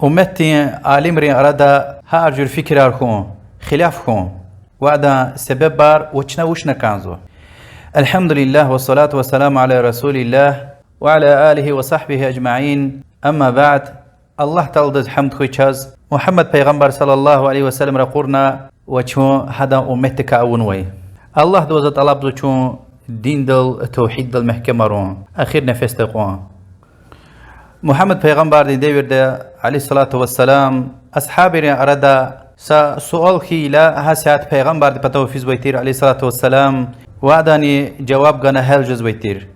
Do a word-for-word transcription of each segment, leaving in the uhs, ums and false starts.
Умметдин алимрин арада гьар жуьре фикирар хьун, хилаф хьун ва адан себебар ва чна вуч авуна кӀанзава. الحمد لله والصلاة والسلام على رسول الله وعلى آله وصحبه أجمعين. أما بعد. Аллагь Тааладиз гьамд хьуй чаз, Мугьаммад пайгъамбар صلى الله عليه وسلم ракъурна ва чун гьадан умметдикай авунвай. Аллагьдивай за тӀалабзава чун диндал, тавгьиддал мягькемарун, эхир нефесда кьван. Мугьаммад пайгъамбардин девирда, عليه الصلاة والسلام, асгьабрин арада са суал хьайила, гьасятда пайгъамбардин патав физвай тир, عليه الصلاة والسلام, ва адани жаваб гана гьел жезвай тир.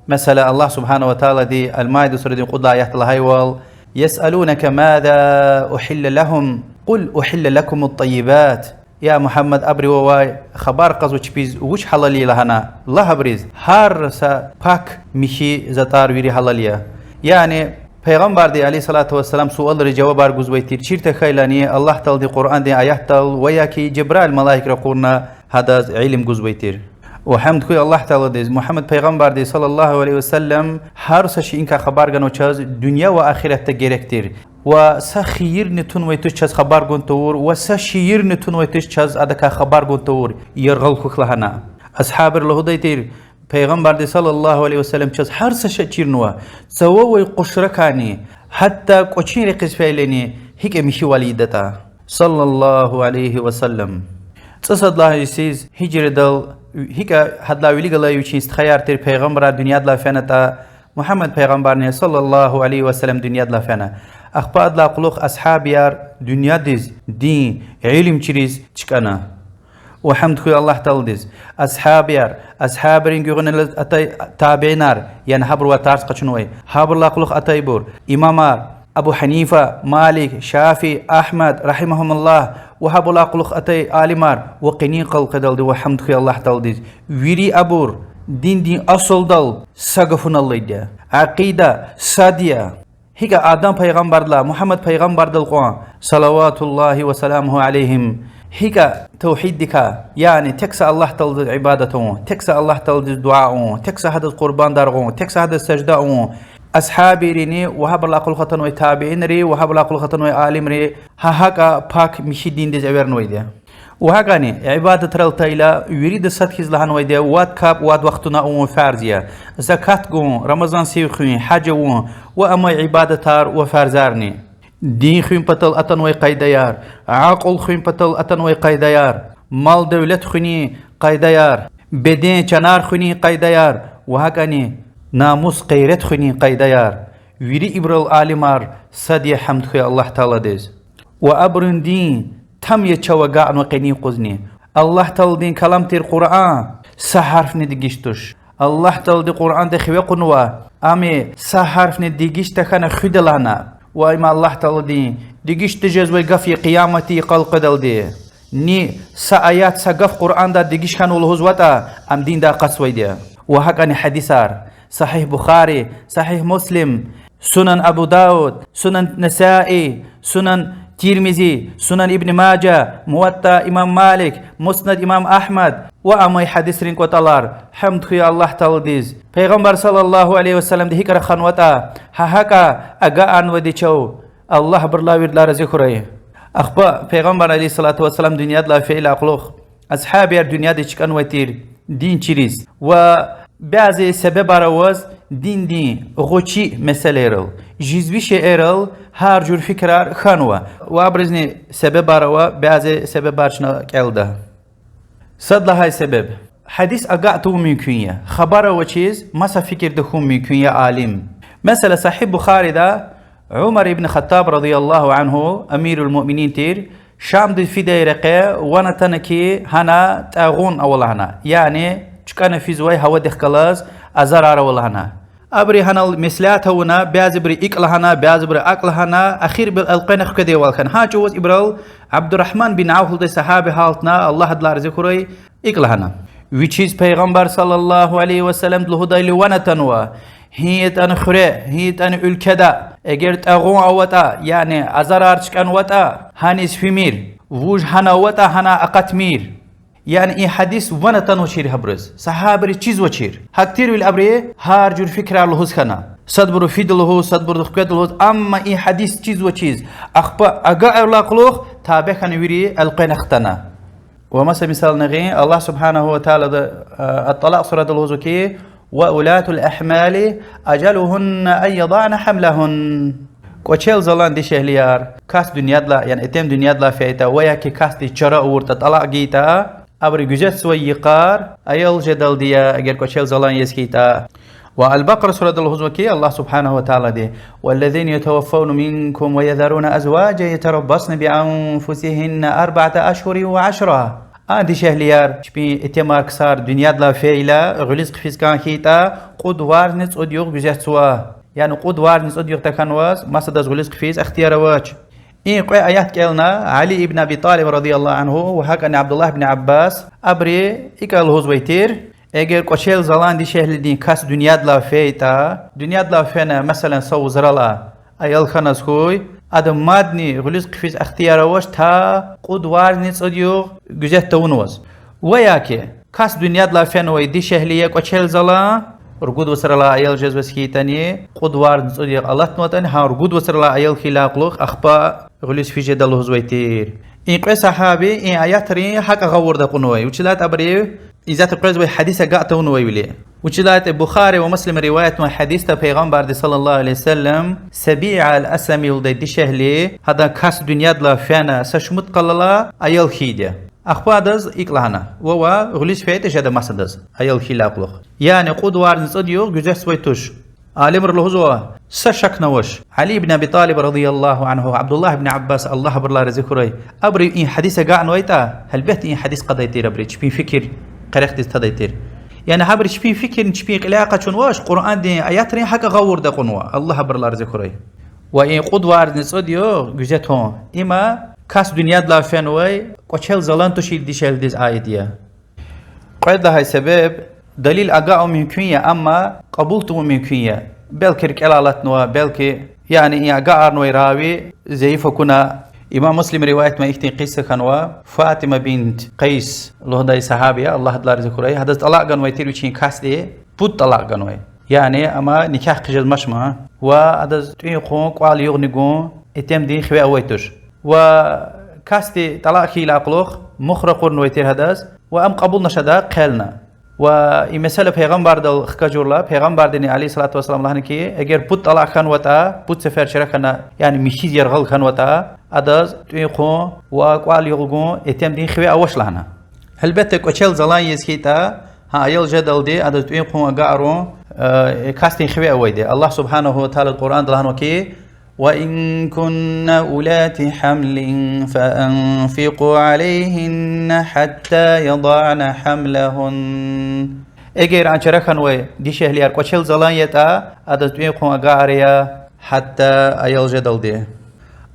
Месела, Аллагь سبحانه وتعالىди Аль-Маида сурадин кьуд аятда лагьайвал: يسألونك ماذا أحل لهم قل أحل لكم الطيبات. Я Мугьаммад, абурувай хабар кьазва чпиз вуч гьалал я лагьана, лагь абуруз: гьар са пак михьи затӀар вири гьалал я. Яни пайгъамбарди, عليه الصلاة والسلام, суалриз жавабар гузвай тир, чир тахьайлани Аллагь Тааладин Къуръандин аятдал ва я ки Жабраил малаик ракъурна гьадаз илим гузвай тир. Ва гьамд хьуй Аллагь Тааладиз, Мугьаммад пайгъамбарди, صلى الله عليه وسلم, гьар са шейиникай хабар ганва чаз, дуьнья ва ахиратда герек тир. Ва са хийирни тунвай туш чаз хабар гун тавур, ва са шейирни тунвай туш чаз адакай хабар гун тавур, яргъал хьухь лагьана. Асгьабри лугьудай тир: пайгъамбарди, صلى الله عليه وسلم, чаз гьар са шей чирнава, цававай къушарикайни, гьатта кӀвачин рекьиз фейилани, гьикӀ михьивал ийидатӀа, صلى الله عليه وسلم. ЦӀусад лагьай йисуз гьижрадал, гьикӀ гьадалай вилик галай вичин стхаяр тир, пайгъамбарар дуьньядилай фенатӀа, Мугьаммад пайгъамбарни, صلى الله عليه وسلم, дуьньядилай фена. Ахпа адалай кьулухъ асгьабияр дуьньядиз дин, илим чириз чкӀана. Ва гьамд хьуй Аллагь Тааладиз, асгьабияр, асгьабрин гуьгъуьнилай атай табиинар, яни гьабурувай тарс къачунвай, гьабурулай кьулухъ атайбур, имамар, Абу Гьанифа, Малик, Шафии, Агьмад, رحمهم الله, ва гьабурулай кьулухъ атай алимар, ва къенин къал къведалди, ва гьамд хьуй Аллагь Тааладиз, вири абур диндин асулдал са гафуналлайди я, акъида сад я. ГьикӀ Адам пайгъамбардилай, Мугьаммад пайгъамбардал кьван, صلوات الله وسلامه عليهم, гьикӀ тавгьиддикай, яни тек са Аллагь Тааладиз ибадат авун, тек са Аллагь Тааладиз дуьа авун, тек са гьадаз къурбандар гъун, тек са гьадаз сажда авун, асгьабийрини ва гьабурулай кьулухъ атанвай табиинри ва гьабурулай кьулухъ атанвай алимри гьа гьакӀа пак михьи диндиз эвернавайди я. Ва гьакӀни ибадатрал атайла, вирида сад хьиз лагьанвайди я: вад капӀ вад вахтунда авун фарз я, закат гун, Рамазан сив хуьн, гьаж авун ва амай ибадатар ва фарзарни. Дин хуьн патал атанвай къайдаяр, акьул хуьн патал атанвай къайдаяр, мал-девлет хуьнин къайдаяр, беден-чанар хуьнин къайдаяр ва гьакӀни намус-гъейрат хуьнин къайдаяр. Вири ибурал алимар сад я, гьамд хьуй Аллагь Тааладиз. Ва абурун дин там я чав агакьнава къенин юкъузни. Аллагь Тааладин калам тир Къуръан са гьарфни дегиш туш. Аллагь Таалади Къуръанда хиве кьунва, ам са гьарфни дегиш тахьана хуьда лагьана. Ва им Аллагь Тааладин дегиш тежезвай гаф я къияматдин йикъал къведалди. Ни са аят, са гаф Къуръанда дегиш хьанва лугьузватӀа, ам диндай акъатзавайди я. Ва гьакӀни гьадисар: Сагьигь Бухари, Сагьигь Муслим, Сунан Абу Давуд, Сунан Насаи, Сунан Тирмизи, Сунан Ибн Мажа, Муваттаъ имам Малик, Муснад имам Агьмад ва амай гьадисрин кӀватӀалар, гьамд хьуй Аллагь Тааладиз. Пайгъамбар صلى الله عليه وسلمди гьикӀ раханватӀа, гьа гьакӀа агакьнавайди чав. Аллагь абурулай виридалай рази хьурай. Ахпа Пайгъамбар عليه الصلاة والسلام дуьньядилай фейила кьулухъ асгьабияр дуьньядиз чкӀанвай тир дин чириз. Ва бязи себебар аваз диндин гъвечӀи месэлайрал, жезвай шейэрал гьар жуьре фикирар хьанва. Ва абурузни себебар ава, бязи себебар чна кӀелда. Сад лагьай себеб. Гьадис агакь тавун мумкин я. Хабар авачиз маса фикирда хьун мумкин я алим. Месела, Сагьигь Бухарида Умар ибн Хаттаб رضي الله عنه, амирул муъминин тир, Шамдиз фидай рекье ван атана ки, гьана тӀагъун ава лагьана, яни чкӀана физвай гьавадихъ галаз азарар ава лагьана. Абуру гьанал меслят авуна, бязибуру икӀ лагьана, бязибуру акӀ лагьана, эхирбел элкъвена хкведайвал хьана. Гьа чӀавуз ибурал Абдуррагьман бин Авф лугьудай сагьаби гьалтна, Аллагь адалай рази хьурай, икӀ лагьана: Вичиз Пайгъамбар صلى الله عليه وسلمди лугьудайла ван атанва: гьи ятӀани хуьре, гьи ятӀани уьлкведа эгер тӀагъун аватӀа, яни азарар чкӀанватӀа, гьаниз фимир, вуж гьана аватӀа, гьана акъатмир. Яни и гьадис ван атанвачир гьабуруз, сагьабийриз чизвачир. ГьакӀ тирвиляй абуру гьар жуьре фикирар лугьуз хьана. Садбуру фида лугьуз, садбуру хкведа лугьуз, амма и гьадис чизвачиз, ахпа агакьайла кьулухъ табе хьана вири элкъвена хтана. Ва маса мисал нагъин, Аллагь سبحانه وتعالىди, а, الطلاق сурада лугьузва хьи, وأولاة الأحمال أجلهن أن يضعن حملهن. КӀвачел залан дишегьлияр, кас дуьньядилай, яни итим дуьньядилай фейитӀа, ва я хьи касдиз чара авуртӀа, тӀалакь гайитӀа, абуру гуьзетзавай йикъар аял жедалди я, эгер кӀвачел залан яз хьайитӀа. Ва Аль-Бакъара сурада лугьузва хьи, Аллагь سبحانه وتعالىди: والذين يتوفون منكم ويذرون أزواجا يتربصن بأنفسهن أربعة أشهر وعشرة. А дишегьлияр, чпин итимар ксар дуьньядилай фейила, гъуьлуьз хъфиз кӀан хьайитӀа, кьуд варзни цӀуд югъ гуьзетзава. Яни кьуд варзни цӀуд югъ тахьанваз масадаз гъуьлуьз хъфиз ихтияр авач. И кьве аят кӀелна Али ибн Аби ТӀалиб رضي الله عنه ва гьакӀни Абдуллагь ибн Аббас, абуру икӀ лугьузвай тир: эгер кӀвачел залан дишегьлидин кас дуьньядилай фейитӀа, дуьньядилай фена, меселан, са вузралай аял хьаназ хьуй, ада мадни гъуьлуьз хъфиз ихтияр авач, та кьуд варзни цӀуд югъ гуьзет тавунваз. Ва я хьи кас дуьньядилай фенвай дишегьли я кӀвачел залан, ругуд вацралай аял жезваз хьайитӀани, кьуд варзни цӀуд югъ алатнаватӀани, гьа ругуд вацралай аял хьайила кьулухъ ахпа гъуьлуьз физ жеда лугьузвай тир. И кьве сагьаби и аятрин гьакӀ гъавурда кьунвай, вучиз лагьайтӀа абуру исятда къвезвай гьадис агакь тавунвайвиляй. Вучиз лагьайтӀа Бухари ва Муслима риваят авур гьадисда Пайгъамбарди صلى الله عليه وسلم Сабиа аль-Аслами лугьудай дишегьли, гьадан кас дуьньядилай фена са шумуд къалала аял хьайиди я. Ахпа адаз икӀ лагьана: вавай, гъуьлуьз фейитӀа жеда масадаз, аял хьайила кьулухъ. Яни кьуд варзни цӀуд югъ гуьзетзавай туш. Алимри лугьузва, са шакни авач, Али ибн Аби ТӀалиб رضي الله عنه, Абдуллагь ибн Аббас, Аллагь абурулай рази хьурай, абуру и гьадис агакьнавайтӀа, гьелбетда, и гьадис кьадай тир абуру, чпин фикир къерехдиз тадай тир. Яни гьабуру чпин фикирни чпин кьиляй къачунвач, Къуръандин аятрин гьакӀ гъавурда кьунва, Аллагь абурулай рази хьурай. Ва и кьуд варзни цӀуд югъ гуьзетун, има кас дуьньядилай фенвай кӀвачел залан тушир дишегьлидиз аид я. Кьвед лагьай себеб, далил агакьун мумкин я, амма кьабул тавун мумкин я. Белки рикӀелай алатнава, белки, яни и агакьарнавай рави зайиф акуна. Имам Муслима риваят авур ихьтин кьиса хьанва, Фатима бинт Къайс лугьудай сагьаби я, Аллагь адалай рази хьурай, гьадаз тӀалакь ганвай тир вичин касди, пуд тӀалакь ганвай. Яни амма никягь хъижезмач ма. Ва адаз тӀуьн-хъун, кӀвал-югъни гун, итимдин хиве авай туш. Ва касди тӀалакь хьайила кьулухъ мугь ракъурнавай тир гьадаз, ва ам кьабулнач ада, хъелна. Ва и месэла Пайгъамбардал хкажурла, Пайгъамбардини عليه الصلاة والسلام лагьана хьи, эгер пуд тӀалакь хьанватӀа, пуд сефер чара хьана, яни михьиз яргъал хьанватӀа, адаз тӀуьн-хъун ва кӀвал-югъ гун, итимдин хиве авач лагьана. Гьелбетда, кӀвачел залан яз хьайитӀа, гьа аял жедалди адаз тӀуьн-хъун агакьарун, э, касдин хиве авайди. Аллагь سبحانه وتعالىди Къуръанда лагьанва хьи, وإن كن أولات حمل فأنفقوا عليهن حتى يضعن حملهن. Эгер а чара хьанвай дишегьлияр кӀвачел залан ятӀа, адаз тӀуьн-хъун агакьарая, гьатта аял жедалди.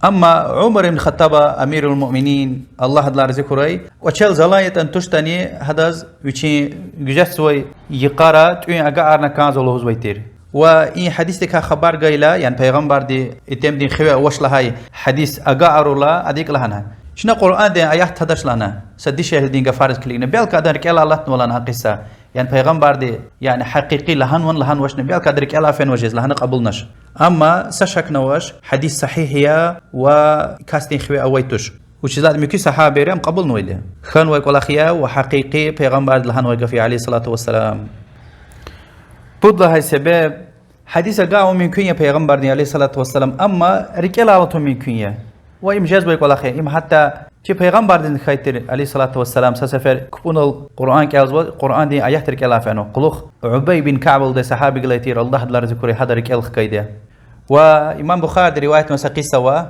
Амма Умар ибн Хаттаба, أمير المؤمنين, Аллагь адалай рази хьурай, кӀвачел залан ятӀани туштӀани, гьадаз вичин гуьзетзавай йикъара тӀуьн агакьарна кӀанзава лугьузвай тир. Ва и гьадисдикай хабар гайила, яни Пайгъамбарди итимдин хиве авач лагьай гьадис агакьарурла, ада икӀ лагьана: чна Къуръандин аят тадач лагьана, са дишегьлидин гафариз килигна, белки адан рикӀелай алатнава лагьана гьа кьиса. Яни Пайгъамбарди, яни гьакъикъи лагьанвани лагьанвачни, белки адан рикӀелай фенва жез лагьана кьабулнач. Амма са шакни авач, гьадис сагьигь я ва касдин хиве авай туш. Вучиз лагьайтӀа муькуь сагьабийри ам кьабулнавайди. Хьанвай кӀвалах я ва гьакъикъи Пайгъамбарди лагьанвай гаф я, عليه الصلاة والسلام. Пуд лагьай себеб, гьадис агакьун мумкин я Пайгъамбардин, عليه الصلاة والسلام, амма рикӀелай алатун мумкин я. Ва им жезвай кӀвалах я. Им гьатта чи Пайгъамбардизни хьайи тир, عليه الصلاة والسلام, са сефер кпӀунал Къуръан кӀелзава, Къуръандин аят рикӀелай фенва. Кьулухъ Убай бин Кааб лугьудай сагьаби галай тир, Аллагь адалай рази хьурай, гьада рикӀел хкайди я. Ва имам Бухариди риваят авур са кьиса ава,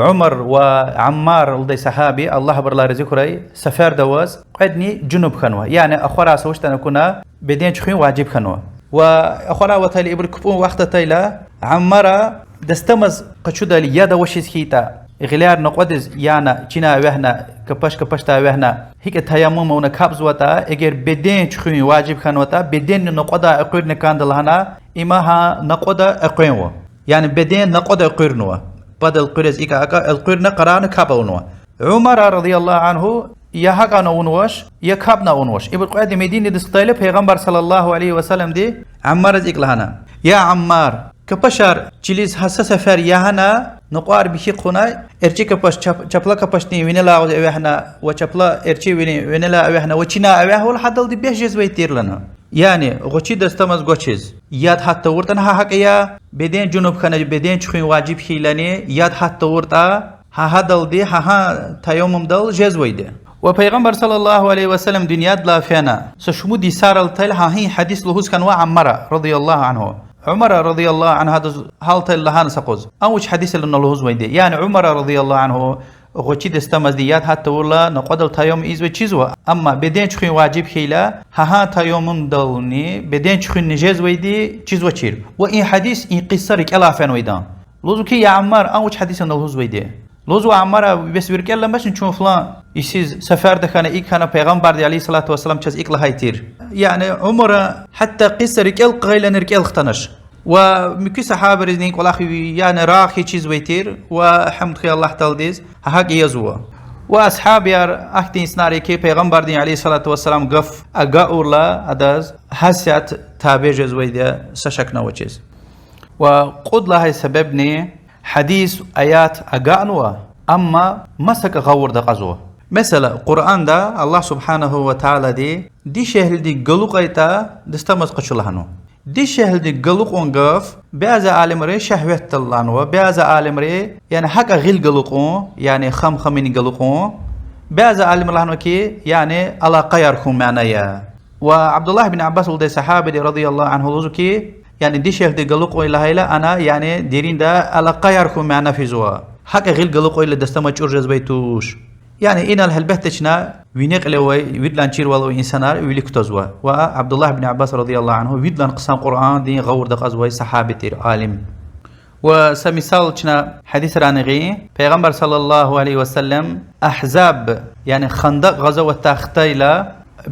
Умар ва Аммар лугьудай сагьаби, Аллагь абурулай рази хьурай, сеферда аваз кьведни жунуб хьанва. Яни ахварай са вуч ятӀани акуна, беден чуьхуьн важиб хьанва. Ва ахварай аватайла, ибуру кпӀун вахт атайла, Аммара дастамаз къачудайла яд авачиз хьайитӀа, гъиляй накьвадиз яна, чина эвягьна, капаш-капашдай эвягьна, гьикӀ таяммум авуна капӀзаватӀа, эгер беден чуьхуьн важиб хьанватӀа, беденни накьвадай экъуьрна кӀанда лагьана, има гьа накьвада экъуьнва. Яни беден накьвада экъуьрнава. Пад элкъуьрез икӀ акӀ элкъуьрна, къарагъна капӀ авунва. Умара, رضي الله عنه, я гьакӀни авунвач, я капӀни авунвач. Ибур кьведни Мединадиз хтайла, Пайгъамбар, صلى الله عليه وسلمди Аммараз икӀ лагьана: Я Аммар, капашар чилиз гьа са сефер ягъана, накьвар михьи хъувуна, эрчӀи капаш чап-, чапла капашдин винелай агъуз эвягъна ва чапла эрчӀи вини винелай эвягъна ва чина эвягъвал гьадалди бес жезвай тир лагьана. Яни гъвечӀи дастамаз гвачиз яд гьат тавуртӀани гьа гьакӀ я, беден жунуб хьана, беден чуьхуьн важиб хьайилани яд гьат тавуртӀа, гьа гьадалди, гьа гьа таяммумдал жезвайди. Ва Пайгъамбар صلى الله عليه وسلم дуьньядилай фена са шумуд йисарал атайла гьа гьа и гьадис лугьуз хьанва Аммара رضي الله عنه. Умара رضي الله عنه гьадаз гьалтайла лагьана са къуз. Ам вуч гьадис я лагьана лугьузвайди. Яни Умара رضي الله عنه гъвечӀи дастамазди яд гьат тавурла накьвадал таяммум ийизвай чизва, амма беден чуьхуьн важиб хьайила, гьа гьа таяммумдални беден чуьхуьнни жезвайди чизвачир. Ва и гьадис, и къисса рикӀелай фенвайди я. Лугьузва хьи, я Аммар, ам вуч гьадис я лагьана лугьузвайди. Лугьузва Аммара, бес ви рикӀел аламачни, чун флан йисуз сеферда хьана, икӀ хьана, Пайгъамбарди عليه الصلاة والسلام чаз икӀ лагьай тир. Яни Умара гьатта къисса рикӀел хкайилани рикӀел хтанач. Ва муькуь сагьабайризни кӀвалах, яни рагъ хьиз чизвай тир, ва гьамд хьуй Аллагь Тааладиз, гьа гьакӀ язва. Ва асгьабияр ахьтин инсанар я хьи, Пайгъамбардин عليه الصلاة والسلام гаф агакьурла, адаз гьасят табий жезвайди я, са шакни авачиз. Ва кьуд лагьай себебни: гьадис, аят агакьнава, амма масакӀа гъавурда акьазва. Месела, Къуръанда Аллагь سبحانه وتعالىди дишегьлидик галукьайтӀа, дастамаз къачу лагьанва. Дишегьлидик галукьун гаф бязи алимри шагьватдал лагьанва, бязи алимри, яни гьакӀа гъил галукьун, яни хам-хамуник галукьун, бязи алимри лагьанва хьи, яни алакъаяр хьун мана я. Ва Абдуллагь бин Аббас лугьудай сагьабиди رضي الله عنه лугьузва хьи, яни дишегьлидик галукьун лагьайла, ана, яни деринда алакъаяр хьун мана физва. ГьакӀа гъил галукьайла дастамаз чӀур жезвай туш. Яни инал гьелбетда чна вине кьиле авай, видалай чирвал авай инсанар вилик кутазва. Ва Абдуллагь бин Аббас رضي الله عنه видалай хъсан Къуръандин гъавурда акьазвай сагьаби тир, алим. Ва са мисал чна гьадисрани гъин, Пайгъамбар صلى الله عليه وسلم Агьзаб, яни Хандакь гъазаватдай хтайла,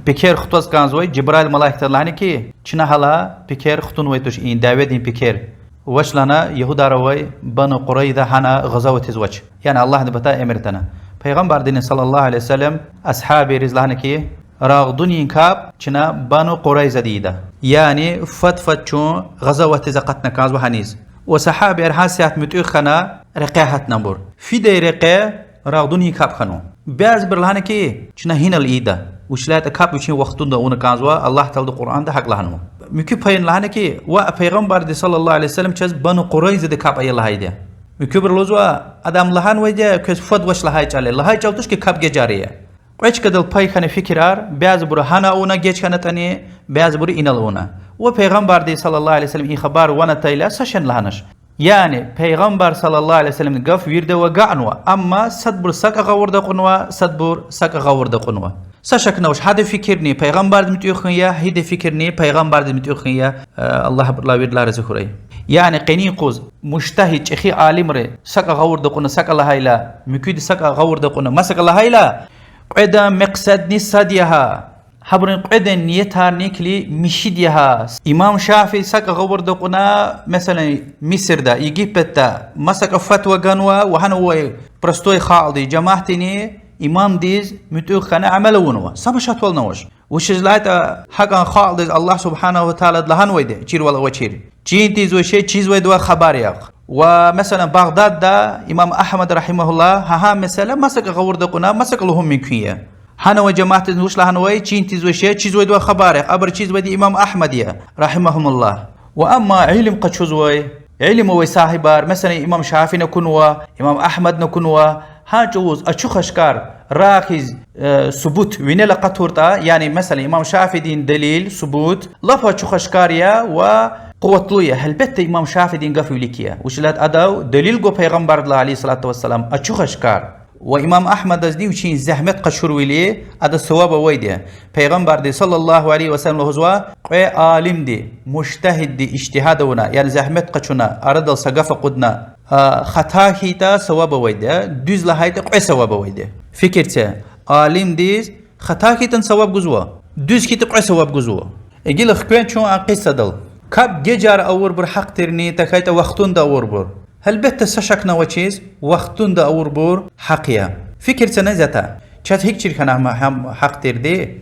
пекер хутаз кӀанзавай, Жибраил малаикди лагьана хьи, чна гьала пекер хтунвай туш, и дяведин пекер. Вач лагьана, ягьудар авай Бану Къурайза гьана гъазаватиз вач. Яни Аллагьди патай эмир атана. Пайгъамбардини صلى الله عليه وسلم асгьабийриз лагьана хьи, рагъдунин капӀ чна Бану Къурайзади ийида. Яни фад-фад чун гъазаватдиз акъатна кӀанзава гьаниз. Ва сагьабияр гьасят муьтӀуьгъ хьана, рекье гьатнабур. Фидай рекье рагъдунин капӀ хьанва. Бязибуру лагьана хьи, чна гьинал ийида. Вучиз лагьайтӀа капӀ вичин вахтунда авуна кӀанзава, Аллагь Таалади Къуръанда гьакӀ лагьанва. Муькуь паяни лагьана хьи, ва Пайгъамбарди صلى الله عليه وسلم чаз Бану Къурайзади капӀ ая лагьайди я. Муькуьбуру лугьузва, адан лагьанвайди я, квез фад вач лагьай чӀал я, лагьай чӀал туш хьи капӀ геж ая. Кьве чкадал пай хьана фикирар, бязибуру гьана авуна, геж хьанатӀани, бязибуру инал авуна. Ва Пайгъамбарди صلى الله عليه وسلم и хабар ван атайла са шейни лагьанач. Яни Пайгъамбар صلى الله عليه وسلمдин гаф вирида агакьнава, амма садбур сакӀа гъавурда акьунва, садбур сакӀа гъавурда акьунва. Са шакни авач, гьадан фикирни Пайгъамбардиз муьтӀуьгъ хьун я, гьадан фикирни Пайгъамбардиз муьтӀуьгъ хьун я, э, Аллагь абурулай виридалай рази хьурай. Яни къенин юкъуз мужтагьид, чӀехи алимри сакӀа гъавурда акьуна, сакӀа лагьайла, муькуьди сакӀа гъавурда акьуна, масакӀа лагьайла, кьведан мекьсадни сад я гьа. Гьабурун кьведан ниятарни килиг михьиди я гьа. Имам Шафии сакӀа гъавурда акьуна, месела, Мисирда, Египетда, масакӀа фатва ганва ва гьана авай простой халкьди, жемятдини имамдиз муьтӀуьгъ хьана амал авунва. Са машатвални авач. Вучиз лагьайтӀа гьакӀан халкьдиз Аллагь سبحانه وتعالىди лагьанвайди, чирвал авачир: чин тийизвай шей чизвайдавай хабар яхъ. Ва, месела, Багъдадда имам Агьмад رحمه الله гьа гьа месела масакӀа гъавурда акьуна, масакӀа лугьун мумкин я. Гьана авай жемятдиз вуч лагьанвай: чин тийизвай шей чизвайдавай хабар яхъ. Абуру чизвайди имам Агьмад я, رحمهم الله. Ва амма илим къачузвай, илим авай сагьибар, месела, имам Шафиини акунва, имам Агьмадни акунва, гьа чӀавуз ачух-ашкар рагъ хьиз, э, субут винел акъатуртӀа, яни, месела, имам Шафиидин делил, субут лап ачух-ашкар я ва къуватлу я. Гьелбетда, имам Шафиидин гаф вилик я. Вучиз лагьайтӀа адав делил гва Пайгъамбардилай عليه الصلاة والسلام ачух-ашкар. Ва имам Агьмадазни вичин зегьмет къачурвили, адаз саваб авайди я. Пайгъамбарди صلى الله عليه وسلم лугьузва: кьве алимди, мужтагьидди ижтигьад авуна, яни зегьмет къачуна, арадал са гаф акъудна, а, хата хьайитӀа, саваб авайди я, дуьз лагьайтӀа, кьве саваб авайди я. Фикир це, алимдиз хата хьайитӀани саваб гузва, дуьз хьайитӀа, кьве саваб гузва. Гила хквен чун а къиссадал. КапӀ гежара авурбур гьахъ тирни, тахьайтӀа вахтунда авурбур? Гьелбетда, са шакни авачиз, вахтунда авурбур гьахъ я. Фикир це на зи ятар. Чаз гьикӀ чир хьана гьам, гьам гьахъ тирди?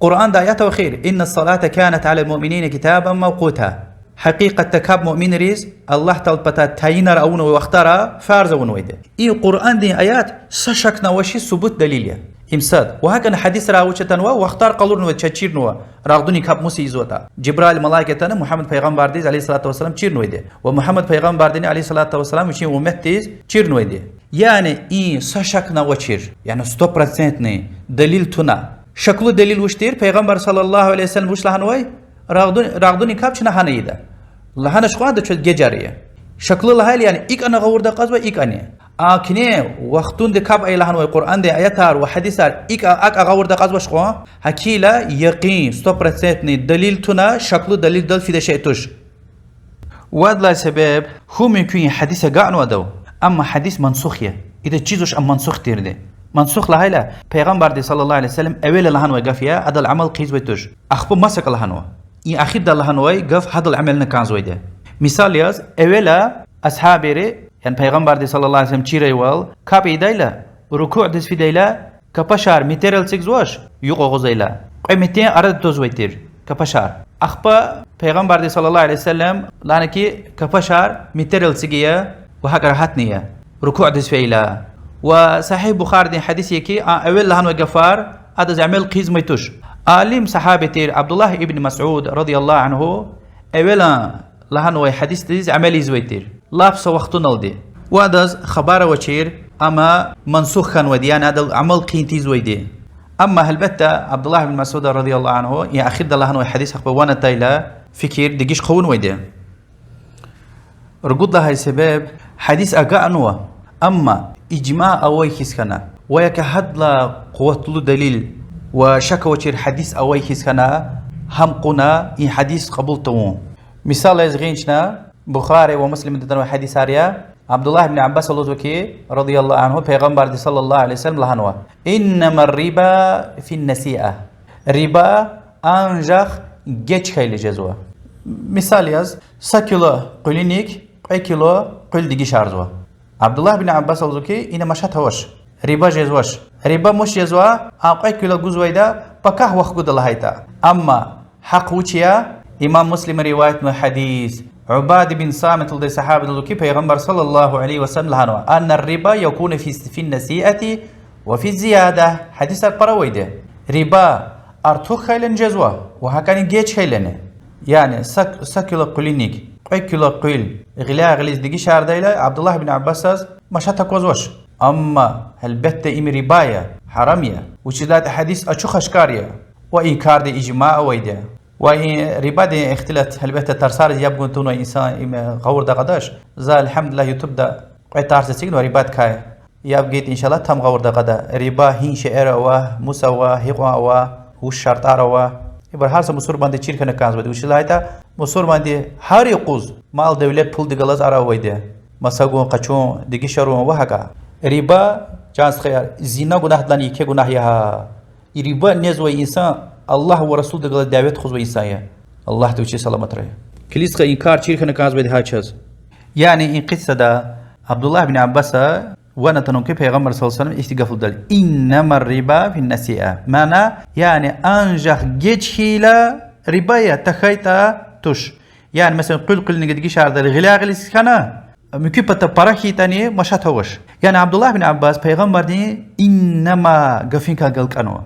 Къуръанда аят ава эхир: إن الصلاة كانت على المؤمنين كتابا موقوتا. Гьакъикъатда капӀ муъминриз Аллагь Тааладин патай тайинар авунвай вахтара фарз авунвайди. И Къуръандин аят са шакни авачир субут далил я. Им сад. Ва гьакӀни гьадисра вуч атанва, вахтар къалурнавайди чаз чирнава, рагъдунин капӀ мус ийизватӀа. Жибраил малаик атана Мугьаммад пайгъамбардиз, عليه الصلاة والسلام, чирнавайди. Ва Мугьаммад пайгъамбардини, عليه الصلاة والسلام, вичин умметдиз чирнавайди. Яни и са шакни авачир, яни стопроцентный далил туна. Шаклу далил вуч тир? Пайгъамбар صلى الله عليه وسلم вуч лагьанвай? Рагъду-, рагъдунин капӀ чна гьана ийида. Лагьанач кьван ада чаз гежар ая. Шаклу лагьайла, яни икӀ ана гъавурда акьазва, икӀ ани. Акни вахтунда капӀ ая лагьанвай Къуръандин аятар ва гьадисар икӀ, акӀ гъавурда акьазвач кьван, гьакила якъин, стопроцентный далил туна, шаклу далилдал фида шей туш. Вад лагьай себеб, хьун мумкин я гьадис агакьнавайдав, амма гьадис мансух я. Идаз чизвач ам мансух тирди. Мансух лагьайла, Пайгъамбарди صلى الله عليه وسلم эвела лагьанвай гаф я, адал амал хъийизвай туш. Ахпа масакӀа лагьанва. И эхирдал лагьанвай гаф гьадал амална кӀанзавайди. Мисал яз, эвела асгьабри, яни Пайгъамбарди صلى الله عليه وسلم чирайвал, капӀ ийидайла, рукуъдиз фидайла, капашар метрел эцигзавач, юкь агъузайла, кьве метрен арада твазвай тир капашар. Ахпа Пайгъамбарди صلى الله عليه وسلم лагьана хьи, капашар метрел эцигия ва гьакӀ рагьатни ая рукуъдиз фейила. Ва Сагьигь Бухаридин гьадис я хьи, а эвел лагьанвай гафар адаз амал хъийизмай туш. Алим сагьаби тир Абдуллагь ибн Масуд رضي الله عنه эвелан лагьанвай гьадисдиз амал ийизвай тир лап са вахтуналди. Ва адаз хабар авачир, ам мансух хьанвайди, яни адал амал хъийин тийизвайди. Амма гьелбетда Абдуллагь ибн Масуда رضي الله عنه и эхирда лагьанвай гьадис ахпа ван атайла, фикир дегиш хъувунвайди. Ругуд лагьай себеб, гьадис агакьнава, амма ижма авай хьиз хьана ва я гьадалай къуватлу далил ва шак авачир гьадис авай хьиз хьана, гьам кьуна и гьадис кьабул тавун. Мисал яз гъин чна, Бухари ва Муслимда атанвай гьадисар я, Абдуллагь ибн Аббаса лугьузва хьи, رضي الله عنه, Пайгъамбарди صلى الله عليه وسلم лагьанва: إنما الربا في النسيئة. Риба анжах геж хьайила жезва. Мисал яз, са кило къуьлуьник кьве кило къуьл дегишарзава. Абдуллагь ибн Аббаса лугьузва хьи, ина машат авач, риба жезвач. Риба мус жезва? А кьве кило гузвайда пакагь вахкуда лагьайтӀа. Амма гьахъ вуч я? Имам Муслима риваятнавай гьадис. Убада бин Самит лугьудай сагьабиди лугьузва хьи, Пайгъамбар صلى الله عليه وسلم лагьанва: أن الربا يكون في، في النسيئة وفي الزيادة. Гьадисар пара авайди. Риба артух хьайилани жезва ва гьакӀани геж хьайилани. Яни са, са кило къуьлуьник кьве кило къуьл гъиляй-гъилиз дегишардайла, Абдуллагь ибн Аббасаз машат аквазвач. Амма гьелбетда им риба я, гьарам я. Вучиз лагьайтӀа гьадис ачух-ашкар я. Ва и карда ижма авайди. Ва и рибадин ихтилат, гьелбетда, тарсариз яб гун тавунвай инсан им гъавурда акьадач. За, الحمد لله, ютубда кьве тарс эцигнава рибадикай. Яб гайитӀа, иншаллагь, там гъавурда акьада. Риба гьи шейэр ава, мус ава, гьикьван ава, вуч шартӀар ава. Ибур гьар са мусурманди чир хьана кӀанзавайди. Вучиз лагьайтӀа мусурманди гьар юкъуз мал-девлет, пулдихъ галаз ара авайди. Маса гун, къачун, дегишарун ва гьакӀа. Риба, чан стхаяр, зина гунагьдилай еке гунагь я гьа. И риба незвай инсан Аллагь ва Расулдихъ галаз дяве тухузвай инсан я. Аллагьди вичи саламатрай. Килигза, и кар чир хьана кӀанзавайди гьа чаз. Яни и къиссада Абдуллагь бин Аббаса ван атанва хьи, Пайгъамбар صلى الله عليه وسلم ихьтин гаф лугьудайла: إنما الربا في النسيئة. Мана, яни анжах геж хьайила риба я, тахьайтӀа туш. Яни, месела, къуьл къуьлуьник дегишардайла гъиляй-гъилиз хьана, муькуь пата пара хьайитӀани машат авач. Яни Абдуллагь бин Аббас Пайгъамбардин إنما гафуникай галкӀанва.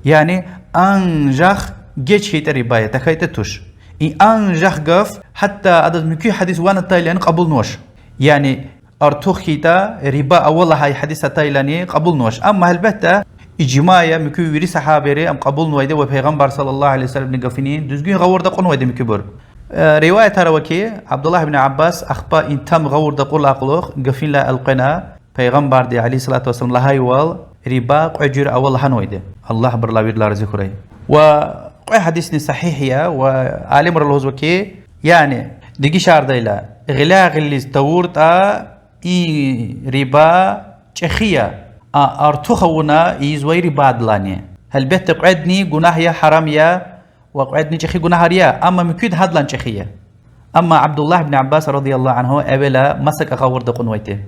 Яни анжах геж хьайитӀа риба я, тахьайтӀа туш. И анжах гаф гьатта адаз муькуь гьадис ван атайлани кьабулнавач. Яни артух хьайитӀа риба ава лагьай гьадис атайлани кьабулнавач. Амма гьелбетда ижма я, муькуь вири сагьабайри ам кьабулнавайди ва Пайгъамбар صلى الله عليه وسلمдин гафунин дуьзгуьн гъавурда акьунвайди муькуьбур. Э, риваятар ава хьи, Абдуллагь бин Аббас ахпа и там гъавурда акьурдалай кьулухъ гафунилай элкъвена Пайгъамбарди عليه الصلاة والسلام лагьайвал, риба кьве жуьре ава лагьанвайди. Аллагь абурулай вирилай рази хьурай. Ва кьве гьадисни сагьигь я, ва алимри лугьузва хьи, яни дегишардайла гъиляй-гъилиз тавуртӀа, и риба чӀехи я, а артух авуна ийизвай рибадилайни. Гьелбетда, кьведни гунагь я, гьарам я, ва кьведни чӀехи гунагьар я, амма муькуьда гьадалайни чӀехи я. Амма Абдуллагь бин Аббас رضي الله عنه эвела масакӀа гъавурда акьунвайди.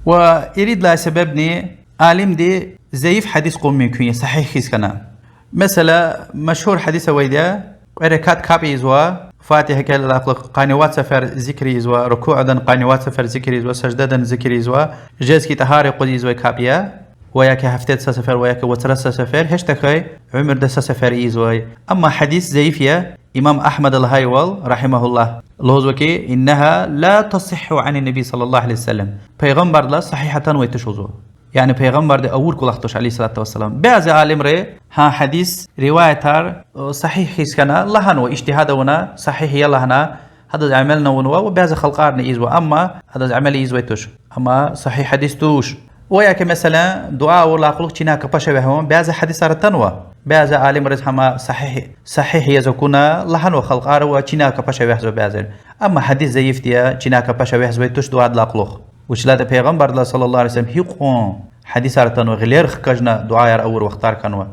Ва ирид лагьай себебни алимди зайиф гьадис кьун мумкин я сагьигь хьиз хьана. Месела, машгьур гьадис авайди я: кьве ракат капӀ ийизва, Фатигьа кӀелайдалай кьулухъ къанни вад сефер зикр ийизва, рукуъдани къанни вад сефер зикр ийизва, саждадани зикр ийизва, жез хьайи тӀагьара къуз ийизвай капӀ я, ва яки гьафтеда са сефер, ва яки вацра са сефер, гьич тахьай уьмуьрда са сефер ийизвай. Амма гьадис заиф я, имам Агьмада лагьайвал, رحمه الله, лугьузва хьи, إنها لا تصح عن النبي صلى الله عليه وسلم. Пайгъамбардилай сагьигь атанвай туш лугьузва. Яни Пайгъамбарди авур кӀвалах туш, عليه الصلاة والسلام. Бязи алимри гьа гьадис риваятар, э, сагьигь хьиз хьана лагьанва, ижтигьад авуна, сагьигь я лагьана, гьадаз амални авунва ва бязи халкьарни ийизва, амма гьадаз амал ийизвай туш. Амма сагьигь гьадис туш. Ва яки, месела, дуьа авурдалай кьулухъ чина капаш вегьун, бязи гьадисар атанва. Бязи алимриз гьам сагьигь, сагьигь яз акуна лагьанва халкьар ва чина капаш вегьизва бязири. Амма гьадис заифди я, чина капаш вегьизвай туш дуьадилай кьулухъ. Вучиз лагьайтӀа Пайгъамбардилай صلى الله عليه وسلم гьикьван гьадисар атанва, гъилер хкажна дуьаяр авур вахтар хьанва.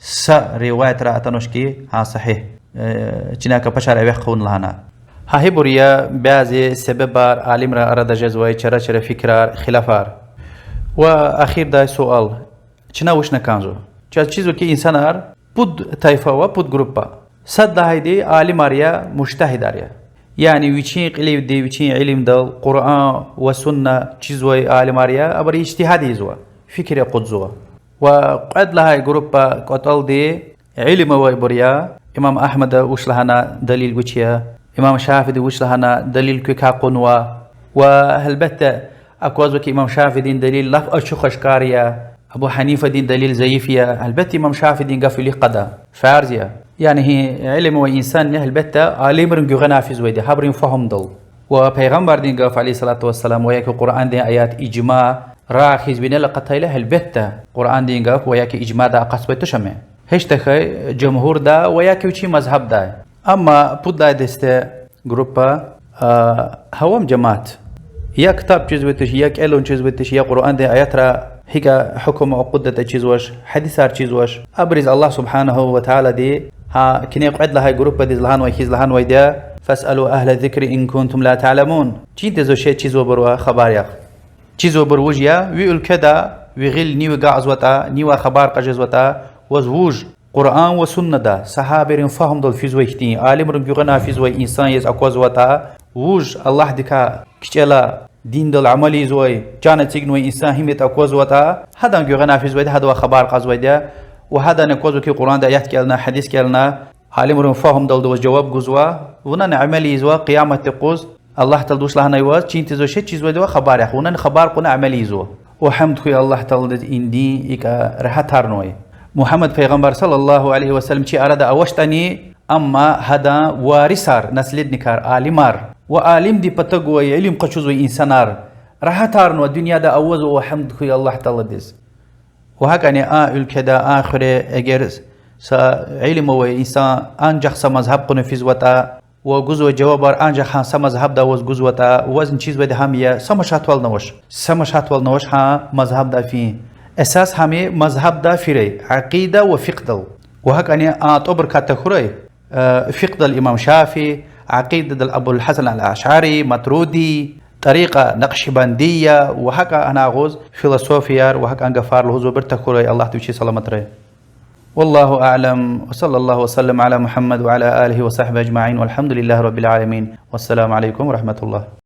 Са риваятра атанвач хьи, гьа сагьигь, э, чина капашар эвягъ хъувуна лагьана. Гьа ибур я бязи себебар, алимрин арада жезвай чара-чара фикирар, хилафар. Ва эхирдай суал. Чна вучна кӀанзава? Чаз чизва хьи, инсанар пуд тайфа ава, пуд группа. Сад лагьайди алимар я, мужтагьидар я. Яни вичин кьиливди, вичин илимдал Къуръан ва сунна чизвай алимар я, абуру ижтигьад ийизва, фикир акъудзава. Ва кьвед лагьай группа кӀватӀалди илим авайбур я, имам Агьмада вуч лагьана далил гуч я, имам Шафииди вуч лагьана далил квекай кьунва. Ва гьелбетда, аквазва хьи, имам Шафиидин далил лап ачух-ашкара я, Абу Гьанифадин далил заиф я. Гьелбетда, имам Шафиидин гаф вилик кьада, фарз я. Яни гьи илим авай инсанни, гьелбетда, алимрин гуьгъуьна физвайди, гьабурун фагьумдал. Ва Пайгъамбардин гаф, عليه الصلاة والسلام, ва яки Къуръандин аят, ижма, рагъ хьиз винел акъатайла, гьелбетда, Къуръандин гаф ва яки ижмадай акъатзавай туш ам. Гьич тахьай жумгьурда ва яки вичин мазгьабдай. Амма пуд лагьай десте группа, а, авам жемят. Я ктаб чизвай туш, я кӀелун чизвай туш, я Къуръандин аятра гьикӀ гьукум акъуддатӀа чизвач, гьадисар чизвач. Абуруз Аллагь سبحانه وتعالىди гьа куьне кьвед лагьай группадиз лагьанвай хьиз лагьанвайди я: فاسألوا أهل الذكر إن كنتم لا تعلمون. Чин тийизвай шей чизвайбурувай хабар яхъ. Чизвайбур вуж я, ви уьлкведа, ви гъил нив агакьзаватӀа, нивай хабар кьаз жезватӀа, ваз вуж Къуръан ва суннада, сагьабийрин фагьумдал физвай хьтин, алимрин гуьгъуьна физвай инсан яз аквазватӀа, вуж Аллагьдикай кичӀела диндал амал ийизвай, чан эцигнавай инсан гьим ятӀа аквазватӀа, гьадан гуьгъуьна физвайди, гьадавай хабар кьазвайди я, ва гьадан аквазва хьи, Къуръанда аят кӀелна, гьадис кӀелна, алимрин фагьумдалди ваз жаваб гузва, вунани амал ийизва, къияматдин юкъуз Аллагь Таалади вуч лагьанай ваз, чин тийизвай шей чизвайдавай хабар яхъ, вунани хабар кьуна амал ийизва. Ва гьамд хьуй Аллагь Тааладиз, и дин икӀа регьятарнавай. Мугьаммад пайгъамбар صلى الله عليه وسلم чи арада авачтӀани, амма гьадан варисар, наследникар, алимар ва алимдин патав гвай, илим къачузвай инсанар регьятарнава дуьньяда авазва, ва гьамд хьуй Аллагь Тааладиз. Ва гьакӀани а уьлкведа, а хуьре эгер са илим авай инсан анжах са мазгьаб кьуна физватӀа ва гузвай жавабар анжах гьа са мазгьабда аваз гузватӀа, вазни чизвайди гьам я, са машатвални авач, са машатвални авач гьа мазгьабда фин. Эсас гьам я мазгьабда фирай, акъида ва фикъгьдал. Ва гьакӀани а тӀвабурукай тахьурай, э, фикъгьдал имам Шафии, акъидадал Абул Гьасан ал-Ашари, Матуриди, тӀарикъа Накъшбандия ва гьакӀа гьана агъуз философияр ва гьакӀан гафар лугьузвайбур тахьурай, Аллагьди вичи саламатрай. والله أعلم، وصلى الله وسلم على محمد وعلى آله وصحبه أجمعين، والحمد لله رب العالمين، والسلام عليكم ورحمة الله.